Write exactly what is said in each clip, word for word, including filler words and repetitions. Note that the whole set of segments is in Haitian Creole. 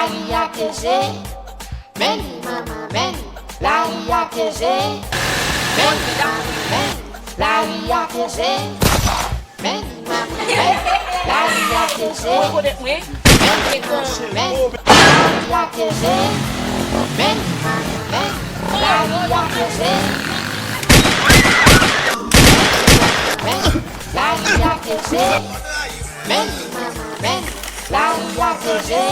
Lari a keje, men manman, men lari a keje, men manman, men lari a keje, men manman, men lari a keje, men manman, men lari a keje, men manman, men lari a keje, men lari a keje, men manman, men lari a keje,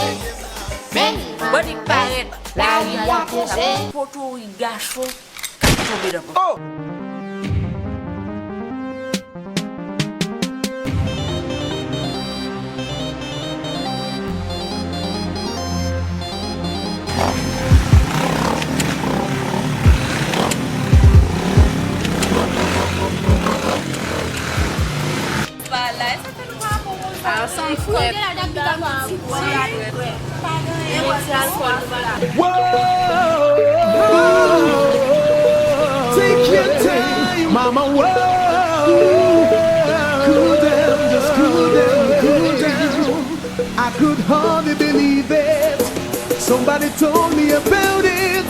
men manman, men lari a keje. Potorik gason k ap tonbe nan pòt. Ansanm frèt. Whoa, take your time, mama, whoa. Cool down, just cool down, cool down. I could hardly believe it. Somebody told me about it.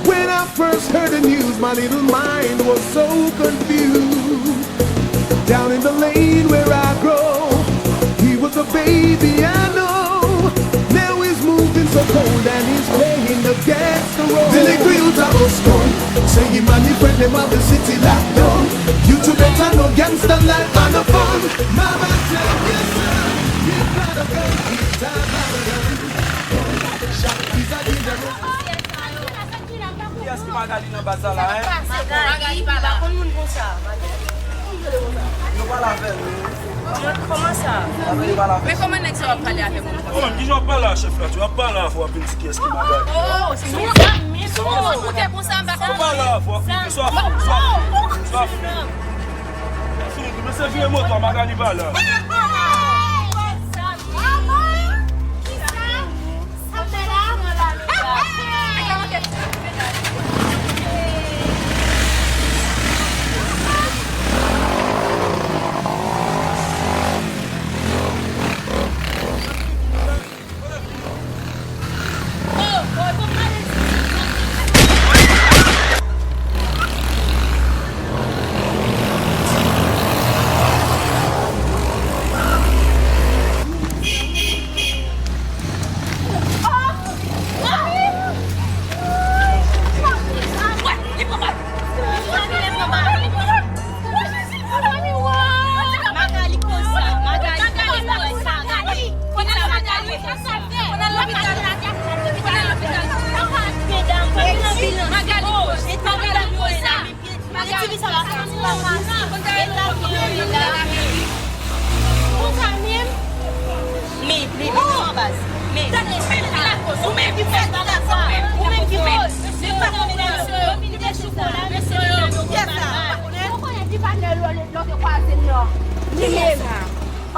When I first heard the news, my little mind was so confused. Down in the lane where I grow, he was a baby, I know. Now he's moving so cold and he's playing the gangster role. Billy Green to Boston, say him and his friend them have the city locked down. You two better know gangster life and the fun. Mama tell you, son, you gotta go. Kiyès ki Magali nan baz la la, en? Magali pa la. Pa konn moun konsa. Yo pale avè l wi. Kòman sa? Avè yo pale avè l. Men kòman nèg sa w ap pale avè moun konsa? Ou menm, kijan w ap pale a chèf la tou? W ap pale avè w, w ap vin di kiyès ki Magali. Oh, se yon zam, men se yon zam. Ou te konsa, m pa konn. Ou pale avè w, w ap vin di swa, swa, swa. Fini, men se vire moto a, Magali pa la.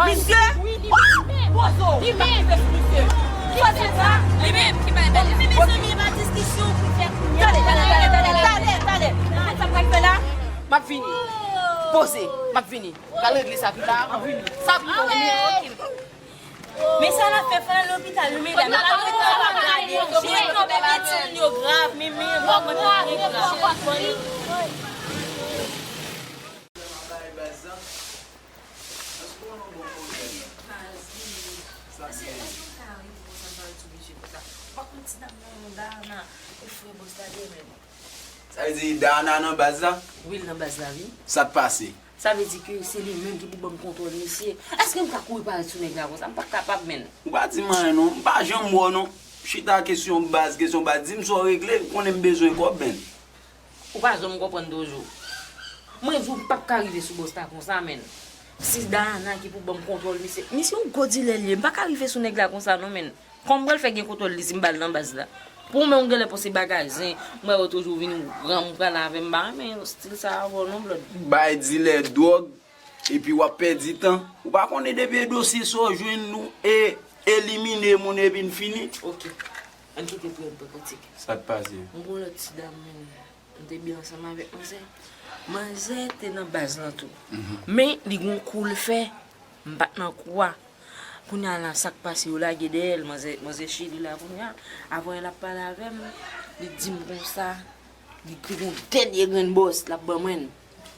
Misye! Wi, li menm. Bozo! Li menm. Ki sa se sa? Li menm ki bay bèl. Men mezanmi, e pa diskisyon pou fè kounye a. Tande, tande, tande, tande, tande, tande. Ou konn sa m pral fè la? M ap vini. Poze, m ap vini. Pral regle sa pi ta, m ap vini. Sa ap vini. Men sa n ap fè, fò n al lopital wi medam. Lopital wi medam. Wi, non, men timoun yo grav, men, men, bon, bon, men grav. Èske, èske w ka rive konsa, m pa wè ti mesye konsa? M pa konn ti dam nan, Dayana, e frè bòs la, li menm. Sa vle di Dayana nan baz la? Wi, l nan baz la, wi. Sa k pase? Sa vle di ke se li menm ki pou ban m kontwòl misye. Èske m ka kouri parèt sou nèg la konsa? M pa kapab, menn. Ou pa di m anyen, non. M pa janm wè w, non. Chita kesyon baz, kesyon baz. Di m sa w regle, konnen m bezwen kòb, menn. Ou pa janm konprann toujou. Mwen di w m p ap ka rive sou bòs la konsa, menn. Si Dayana ki pou ban m kontwòl misye, misye yon gwo dilè l ye, m pa ka rive sou nèg la konsa non, menn. Kòman m pral fè gen kontwòl li si m ba l nan baz la? Pou mwen ou genlè panse bagay zen, m wè w toujou vin ranm pral avè m, m pa renmen stil sa avè w non, Blòd. Bay dilè dwòg, epi w ap pèdi tan. Ou pa konnen depi e dosye sa w jwenn nou e elimine moun epi n fini. Ok. Ann kite pou yo pran kantik. Sa k pase? M gon lòt ti dam, men m te byen ansanm avèk manzè. Manzè te nan baz lan tou. Men li gon kou l fè, m pa t nan kou a. Kounye a la, sa k pase, yo lage dèyè l, manzè, manzè Chili la kounye a. Avan l ap pale avè m, li di m konsa, li te gon dènye grenn bòs l ap ban mwen.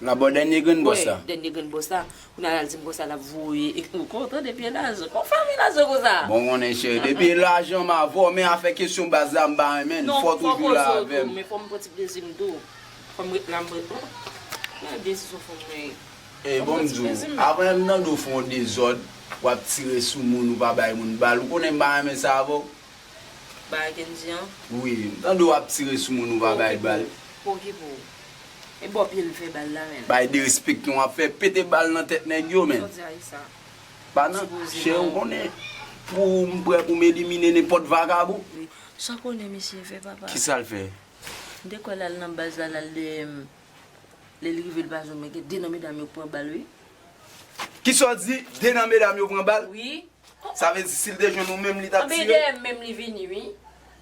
L ap ba w dènye grenn bòs la? Wi, dènye grenn bòs la. Kounye a la, l di m konsa, l ap voye. Ou kontan depi e lajan. Kon fanmi lajan konsa. Bon, konnen, cheri, depi e lajan, m a vò, men afè kesyon baz la, m pa renmen l. Non, fò w toujou la avè m. Men fò m pran ti plezi m tou. Fò m ret la, m ret. Mwen byen si se yon fanm mwen. E bon, m di w, avan m tande w fè yon dezòd, w ap tire sou moun, ou pa bay moun bal. Ou konnen m pa renmen sa avè w? Bagay Kendy an? Wi, m tande w ap tire sou moun, ou pa bay bal. Pou ki pou? E bò pye l fè bal la, menm. Bay derespekte w ap fè, pete bal nan tèt nèg yo, menm. Sòti a sa. Pa nan, cheri, ou konnen, pou m prè pou m elimine nenpòt vakabon. Wi. Sa w konnen misye fè, papa? Kisa l fè? M te kwè l al nan baz la, l al dèyè m. Lè l rive, l pa jwenn mwen, gen de nan medam yo pran bal, wi. Kisa w di? De nan medam yo pran bal? Wi. Sa vle di, si l te jwenn ou menm, li t ap tire? Anben, dèyè m menm li vini, wi.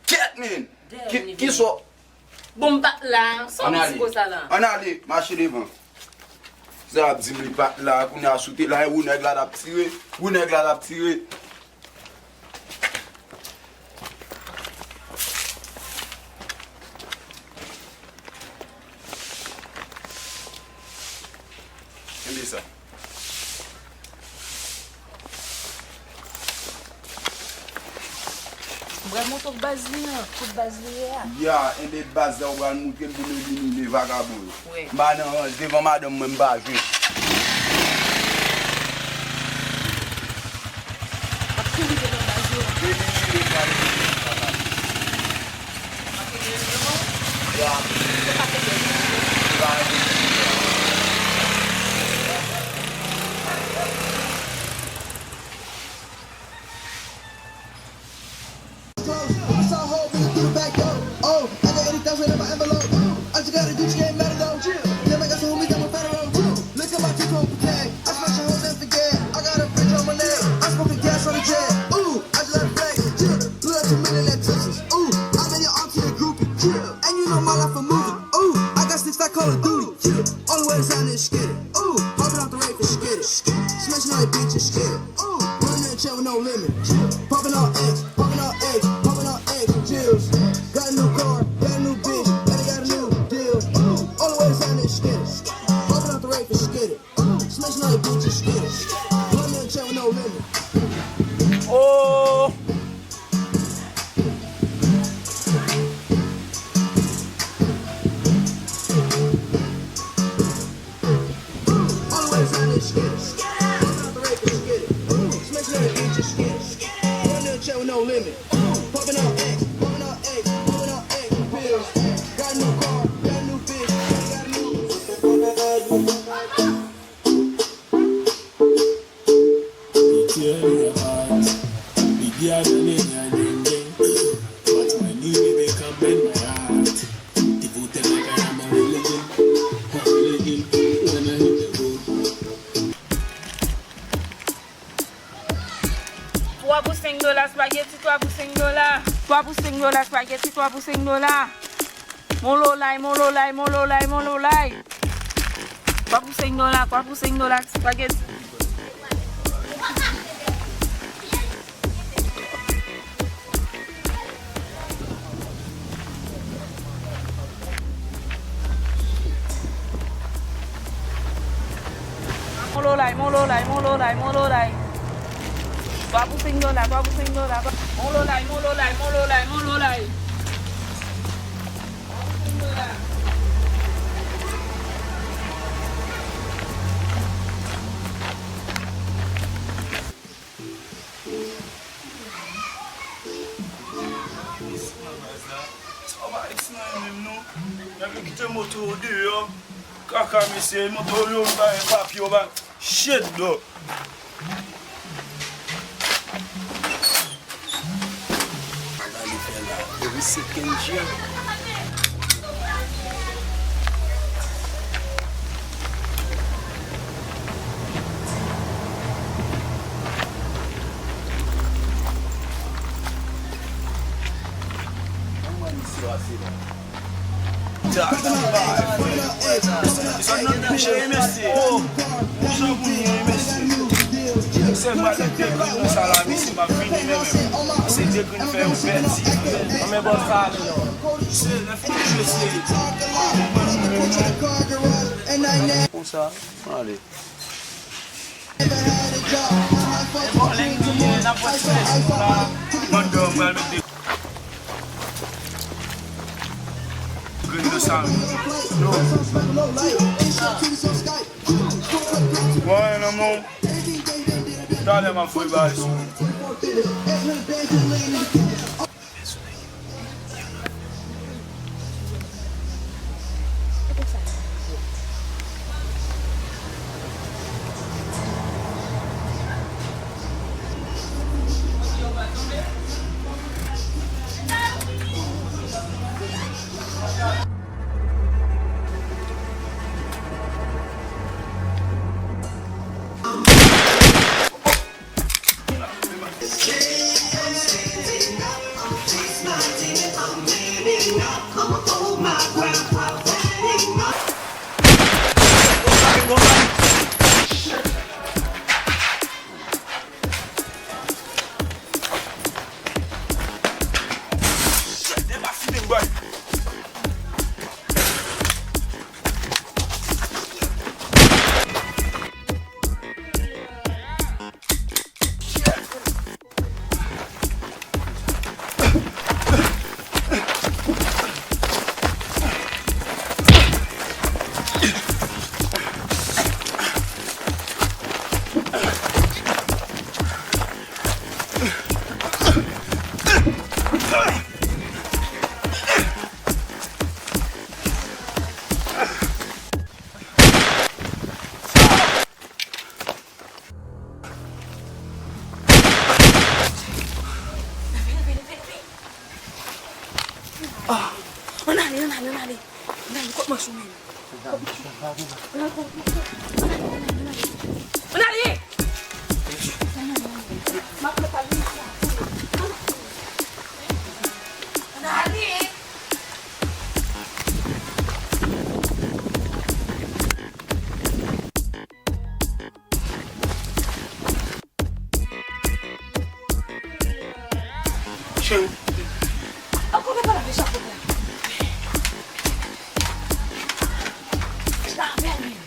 Kèt, men! Dèyè m li vini. Kisa w... Bon, m pa t la. Sa w di konsa la? Ann ale, mache devan. Sa ap di m li pa t la, kounye a si w te la, e ou nèg la t ap tire, ou nèg la t ap tire. Kenbe sa. M pral montre w baz li an, kot baz li ye a. Ya, enben baz la ou pral montre m pou m elimine vakabon yo. Wi. M pa nan ranje devan madanm mwen, m pa jwe. M ap kouri devan baz yo. Elimine vakabon yo. M ap kouri devan. Ya. Se pa te byen. Se pa te byen. Close. I saw her when you through the back door. Oh, I got eighty thousand in my envelope. All you gotta do is get mad at those. Then I got some homies that were federal too. Look at my two-tone protect. I smash a whole damn forget. I got a fridge on my neck. I smoke a gas on the jet. Ooh, I just love flex. Yeah, blood two million at Texas. Ooh, I'm in your arm to the groupie. Yeah, and you know my life a movie. Ooh, I got six like Call of Duty. Yeah, all the way sign is scared. Ooh, popping out the rape and scared. Smashing all your bitches scared. Ooh, running in a chair with no limit. Popping all X, popping all X, popping all X, chills. Got a new car, got a new bitch, and I got a new deal. Ooh, all the way sign is scared. Popping out the rape and scared. Ooh, smashing all your bitches scared. Running in a chair with no limit. Oh. Always on this shit. Smash that bitch and skin. One little chair with no limit. Popping on X, popping on X, popping on X pills. Got a new car, got a new bitch, got a new. Twa pou senk dola spageti, twa pou senk dola. Twa pou senk dola spageti, twa pou senk dola. Mololay, mololay, mololay, mololay. Twa pou senk dola, twa pou senk dola spageti. Mololay, mololay, mololay, mololay. Twa pou senk dola, twa pou senk dola. Mololay, mololay, mololay, mololay. Sa pa X nan menm non. Nèg yo kite moto yo deyò. Kaka mesye, moto yo bay papye yo bay. Shit, dog. Sa li fè la? E wi, se Kendji a. Ann wè misye pase la. Cheri, mèsi. Oh, ou jan pou nou, mèsi. Se mwen, de grenn nan sa la, mesye, m ap vini, men menm. Se de grenn fè yo pèdi. Anmè bòs sa ale non. Se lè fini, mesye. Konsa, ale. Bon, lè n bliye, n ap pran ti mesye la. Mwen dò, m pral mete grenn nan sa. Yo. Bon, nan men w. Talè m ap voye bagay sou ou. Ah, ann ale, ann ale, ann ale. Ann ale, kot manch ou menm? Ann ale, ann ale, ann ale. Ann ale! M ap fè pa vin isit la. Ann ale! Cheri. Ankò gen pa lave chapo la. Lave men.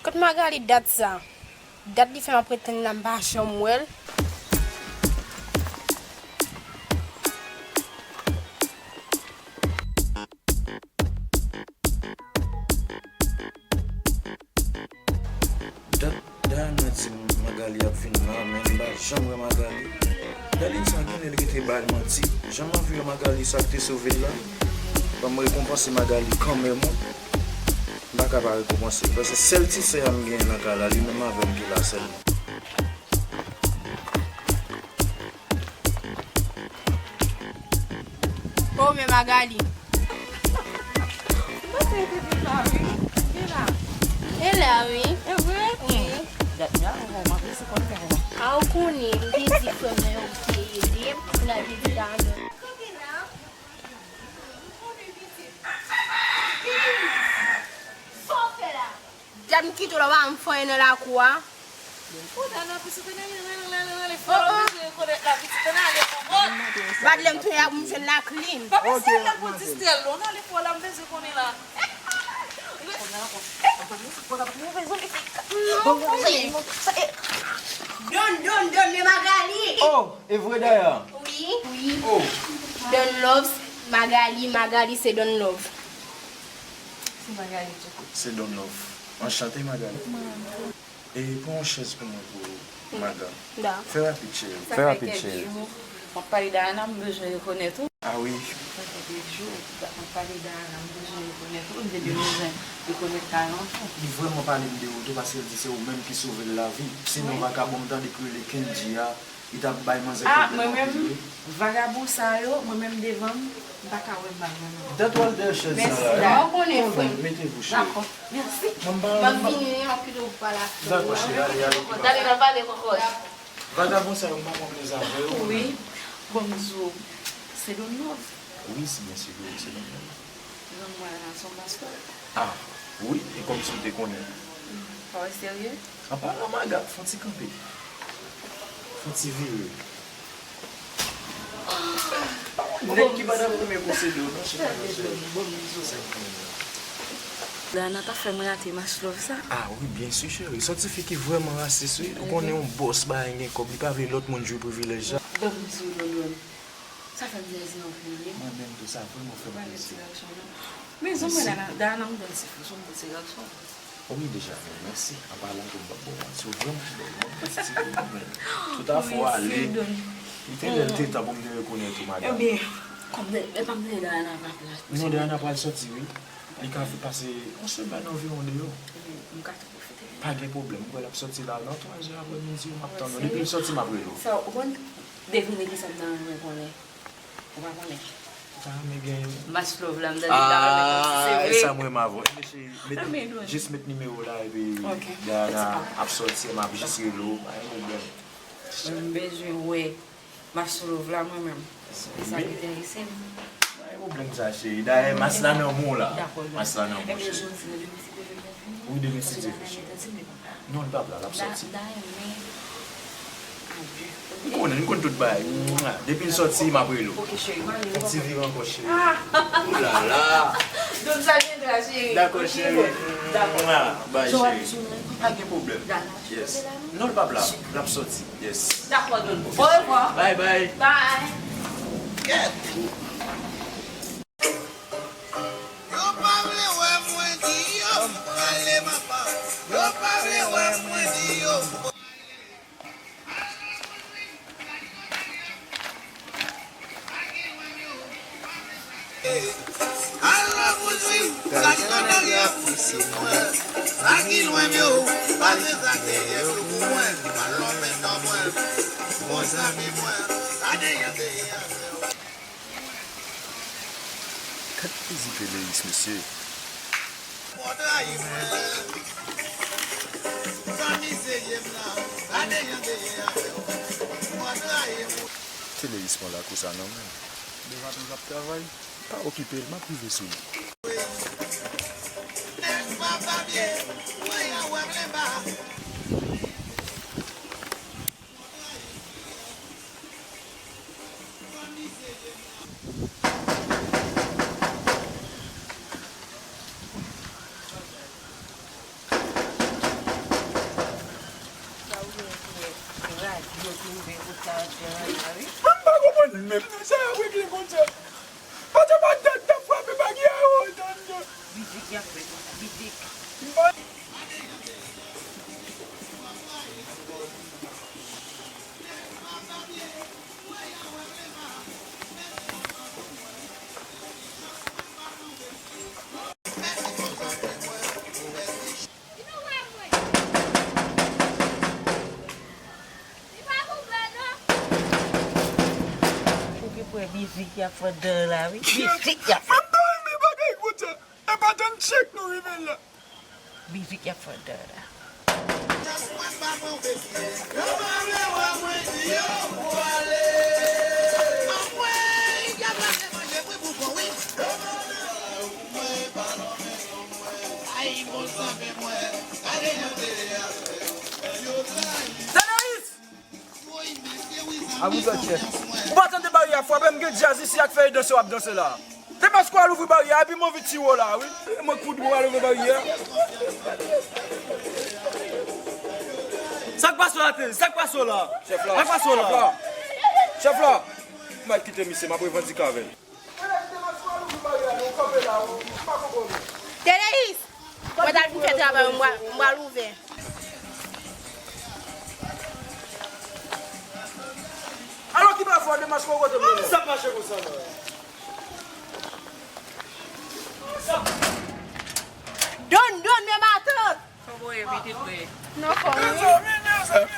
Kot Magali dat sa? Dat li fè m ap ret tann la, m pa janm wè l. Dat Dayana di m Magali ap vin la, men m pa janm wè Magali. Dayana sa genlè l rete bay manti. Jan m anvi wè Magali, sa k te sove l la. Ban m rekonpanse Magali kanmenm, wi. M pa ka pa rekonpanse l. Paske sèl ti sè a m genyen nan kay la, li menm avè m ki la sèlman. Oh, men Magali. M panse li te vin la, wi. Li la. E la, wi. E vre? Wi. Dat m ap resi konn kay la. A, ou konnen, m te di frè m nan yo te ede m, pou n al vizite avè m. Sa w fè la? Dam kite w la, w pa janm fè anyen nan lakou a. Ou ta nan pitit, ann ale, ann ale, ann ale, ann ale, fò la, m bezwen rekonèt la, pitit, ann ale, ann ale. Bat lè m tounen la pou m jwenn laklin. Papa, se lè pou distrè l, ann ale, fò la, m bezwen konnen la. Donn, donn, donn, men Magali. Oh, e vre dayè. Wi, wi. Oh. Don Love, Magali, Magali se Don Love. Se Magali tou. Se Don Love. Anchante, Magali. E pran yon chèz pou mwen, pou Maga. Fè rapid, cheri. Fè rapid, cheri. M ap pale Dayana, m bezwen rekonèt ou. A wi. M ap pale Dayana, m bezwen rekonèt ou. M te bezwen rekonèt talan ou. Li vrèman pale m de ou tou, paske l di se ou menm ki sove l lavi. Se non vakabon m tande k rele Kendy a. Li t ap bay manzè kòb li nan pil wi. Ah, mwen menm, vagabon sa yo, mwen menm devan m, m pa ka wè m pa vagabon. Dat w al dèyè chèz sa la. Mèsi, Dayè. Mwen konnen, frè m. Mete vou, cheri. Dakò, mèsi. Mwen pa... M ap vini, m ap kite w pale ak frè m. Dakò, cheri, ale, ale. Dale, n a pale, kòkòt. Vagabon sa yo, m pa pran plezi avè yo. Wi. Bon, m di w, se Don Love. Wi, se byen, se Don, se Don Love. Zanmi mwen la, se yon bastò. Ah, wi, e kòmsi w te konnen. Pa wè serye? An palan maga, fè yon ti kanpe. Fè yon ti vire. Nèg ki pa nan premye kou se Don, non, cheri. Dayana ta fè mwen rate match love sa. Ah wi, byen si, cheri. Se yon tifi ki vrèman rasis, wi. Ou konnen yon bòs, bagay gen kòb, li pa vle lòt moun jwi privilèj la. Ban m di w, Don Don. Sa fè m plezi anpil, wi. Mwen menm tou, sa vrèman fè m plezi. Men zanmi mwen, Dayana, Dayana, m bèl tifi, se yon bèl ti gason. Wi, deja, men mèsi. An palan tou, m p ap ba w manti, ou vrèman bèl, mwen bèl tifi, men tout afè w ale. Li te lè l te tan pou m te rekonèt ou, madanm. Ebyen, kòm de, e pa m te Dayana pa plas. Non, Dayana pral sòti, wi. Li ka pase yon semèn anviwon deyò. M ka tou pwofite. Pa gen pwoblèm, m kwè l ap sòti la nan twa zè aprèmidi, m ap tann ou. Depi l sòti, m ap rele w. Sa, ou konn devine kisa m ta renmen konnen? Ou pa konnen? Ou ta renmen gen yon... Match love la, m tande m ta renmen konn si se vre. Ah, e sa m renmen avè w. Ebyen, cheri, met, jis met nimewo w la, epi Dayana ap sòti, m ap jis rele w, pa gen pwoblèm. Mwen bezwen wè match love la, mwen menm. Se sa ki enterese m. Pa gen pwoblèm sa, cheri. Dayè, match la nan men w la. Dakò, dakò. Match la nan men w, cheri. Ebyen, jodi a, demen se demen. Wi, demen se Dye vle, cheri. Non, li p ap la, l ap sòti. M konnen, m konn tout bagay. Mwa. Depi l sòti, m ap rele w. Fè yon ti vire ankò, cheri. Oulala. Donn sa gen dra, cheri. Dakò, cheri. Mwa. Bye, cheri. Pa gen pwoblèm. Yes. Non, l p ap la. L ap sòti. Yes. Dakò, Don. Orevwa. Bye, bye. Bye. Yo pa vle wè mwen, di yo m prale papa. Yo pa vle wè mwen, di yo m prale. Al nan kouzin, sa ki nan dèyè kouzin mwen. Sa ki lwen m yo, pase sa k dèyè m yo pou mwen. Al nan men nan mwen. Bon zanmi mwen, sa dèyè dèyè avè w. Gad fizi Peleis, mesye. Ou trayi mwen. Zanmi serye m la, gade jan deye avè w. Ou trayi mwen. Peleis pran lakou sa nan men. Devan tou ap travay. Pa okipe l, m ap rive sou li. Nèg pa papye, mwen ya wè m lenba. Mwen pa konprann menm non, sa y ap regle konsa. Paske pa dat t ap frape bagay a yo, tande. Mizik y ap fè konsa, mizik. Ou gen pou wè mizik y ap fè dan la, wi. Mizik y ap fè. Mwen pa renmen bagay konsa. E pa tann tchèk nou rive la. Mizik y ap fè dan la. Tenaris! Ou pa tande baryè a frape, m gen djaz isi ak fèy danse w ap danse la. Te paske w al ouvri baryè a, epi m anvi tiye w la, wi. Mwen kout ou al ouvri baryè a. Sa k pase w la, Tenaris? Sa k pase w la? Chèf la. Sa k pase w la? Chèf la. Chèf la. M al kite misye, m ap revandike avè l. Tenaris! Mwen t al fin fè travay mwen, m pral, m pral ouvè. Alò ki pa fò, demaske w kote mwen. Sa mache konsa la. Don, don, men matant. Fò voye pitit mwen. Nan fòm wi. Mezanmi, mezanmi.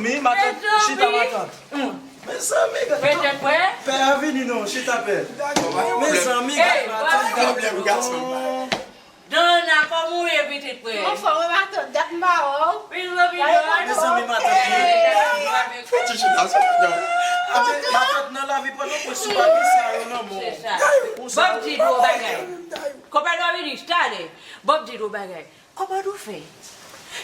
Mezanmi, matant, chita matant. Mezanmi, gad. Pè a vini non, chita pè. Mezanmi, gad matant, gad tonton. Donna, kòman w ye pitit mwen? Anfòm wi matant, dat m pa wè w. Mezanmi, matant. Matant nan lavi pa nan pwòch si pa gen sa yo nan men w. Bòb di dwo bagay. Konpè Dominis, tande. Bòb di dwo bagay. Kòman nou fè?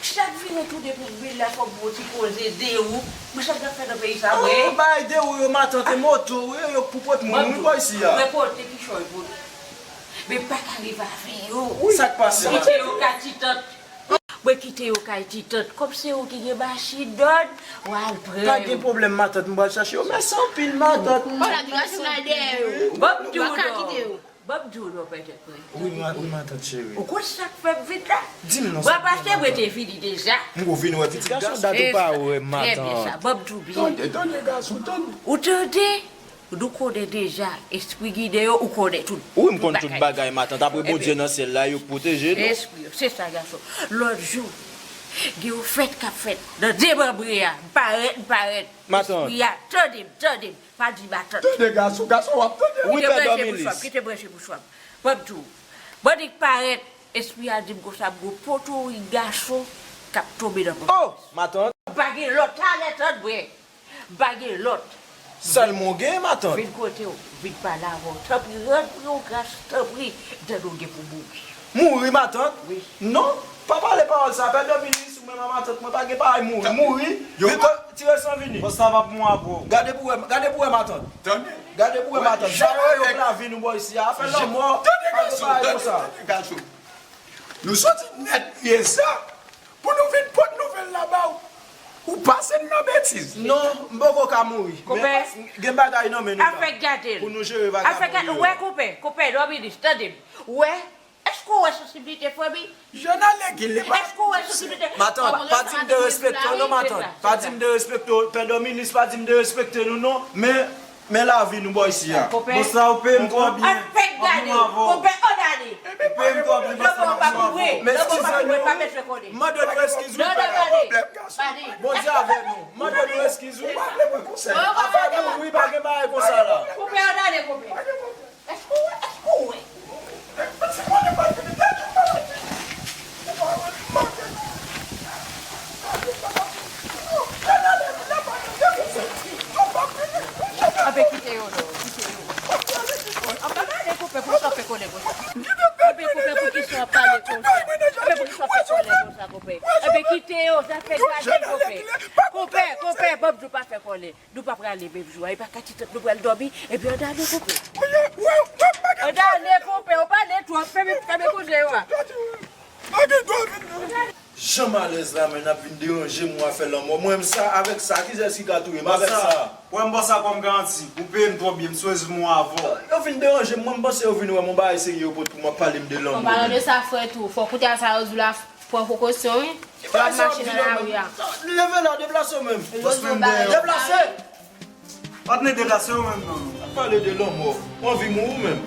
Chak vire tounen pou vin la fòk bon ti koze de ou. Mwen chak gad fè nan peyi sa mwen. Bay de ou yo matant e moto yo yo pou pot moun wi bò isi a. Mwen pote kichòy pou nou. Men pa ka rive avè yo. Sa k pase? Kite yo kay ti tant. Mwen kite yo kay ti tant. Kòm se ou ki gen machin dòd, w al pran yo. Pa gen pwoblèm matant, m pral chache yo. Mèsi anpil matant. Ou la di rasi la dèyè yo. Bòb di w non. Bòb di w non pètèt mwen. Wi, ma, wi, matant cheri. Ou konn sa k fè m vin la? Di m non. Bwa pase mwen te vini deja. M gon vin wè pitit gason dat ou pa wè matant. Trè byen sa, Bòb di w byen. Tande, tande gason, tande. Ou tande? Nou konnen deja, espri ginen yo, ou konnen tout. Wi, m konn tout bagay matant. Apre Bondye nan syèl la, yo k pwoteje nou. Espri yo, se sa gason. Lòt jou, gen yon fèt k ap fèt nan demanbre a. M parèt, m parèt. Matant. Espri a, tande m, tande m. Pa di matant. Tande gason, gason w ap tande. Wi, pè Domilis. Kite branche pou chwa m. Ban m di w. Ban m di w. Ban m di k parèt, espri a di m konsa, m gon potorik gason k ap tonbe nan pòtoprens. Oh, matant. Pa gen lòt, talè tann mwen. M pa gen lòt. Sèlman w gen, matant. Vin kote w, vin pale avè w. Tanpri, rann mwen yon gras, tanpri. Tande w gen pou mouri. Mouri, matant? Wi. Non, pa pale pawòl sa. Pè Domilis, ou menm a matant mwen, pa gen parèy mouri. Mouri? Yo, vin tire san vini. Bon, sa va pou mwen avè w. Gade pou wè, gade pou wè, matant. Tande. Gade pou wè, matant. Sa yo, yo lavi nou bò isi a. Afè lanmò, pa gen bagay konsa. Tande, gason. Nou soti nèt vye sa. Pou nou vin pot nouvèl la ba w, ou pase n nan betiz. Non, m poko ka mouri. Konpè, men gen bagay nan men nou la. Afè gade l. Pou nou jere vagabon yo. Afè gade l. Wè konpè, konpè Domilis, tande m. Wè, èske w wè sansiblite fanmi? Jèn ale gen li pa. Èske w wè sansiblite? Matant, pa di m derespekte w non, matant. Pa di m derespekte w. Pè Domilis, pa di m derespekte nou non. Men Men lavi nou bò isi a. Konpè. Bon, sa ou peye m twò byen. Ap fèk gade. Konpè, ann ale. Ou peye m twò byen, bon, sa ou pa pou mwen. Men eskize nou. M mande nou eskiz wi, pè. Bondye avè nou. M mande nou eskiz wi. Afè nou wi, pa gen bagay konsa la. Konpè, ann ale, konpè. Èske w wè? Èske w wè? Anben kite yo non, kite yo. Anben ale konpè, poukisa w ap fè kòlè konsa? Anben konpè, poukisa w ap pale konsa? Anben poukisa w ap fè kòlè konsa konpè? Anben kite yo, sa fè gade l konpè. Konpè, konpè, Bòb di w pa fè kòlè. Nou pa prale menm jou a, e pa ka ti tèt nou pral dòmi, epi ann ale konpè. Ann ale konpè, ou pale twòp, fèmen, fèmen koze yo a. Jan m alèz la, men n ap vin deranje m, w afè lanmò. Mwen menm sa, avèk sa, kiyès ki ka touye m avèk sa? Wè m ba w sa kòm garanti, ou peye m twò byen, m sou ezimon avè w. Yo vin deranje m, mwen m panse yo vin wè m yon bagay serye yo pot pou mwen, ap pale m de lanmò. An palan de sa, frè tou, fò koute a sa yo di w la, pran prekosyon wi. Lè w ap mache nan lari a. Leve la, deplase w menm. Deplase! Patnè, deplase w menm non. Ap pale de lanmò. Ou anvi mouri ou menm?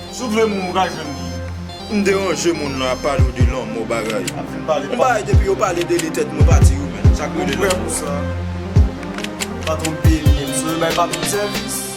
Si w vle mouri, ou ka jwenn li. M deranje moun nan ap pale w de lanmò bagay. Ap vin pale. Yon bagay depi yo pale de li tèt mwen pati wi menm. Sa k rele lanmò. Patwon peye m, m sou bay patwon sèvis.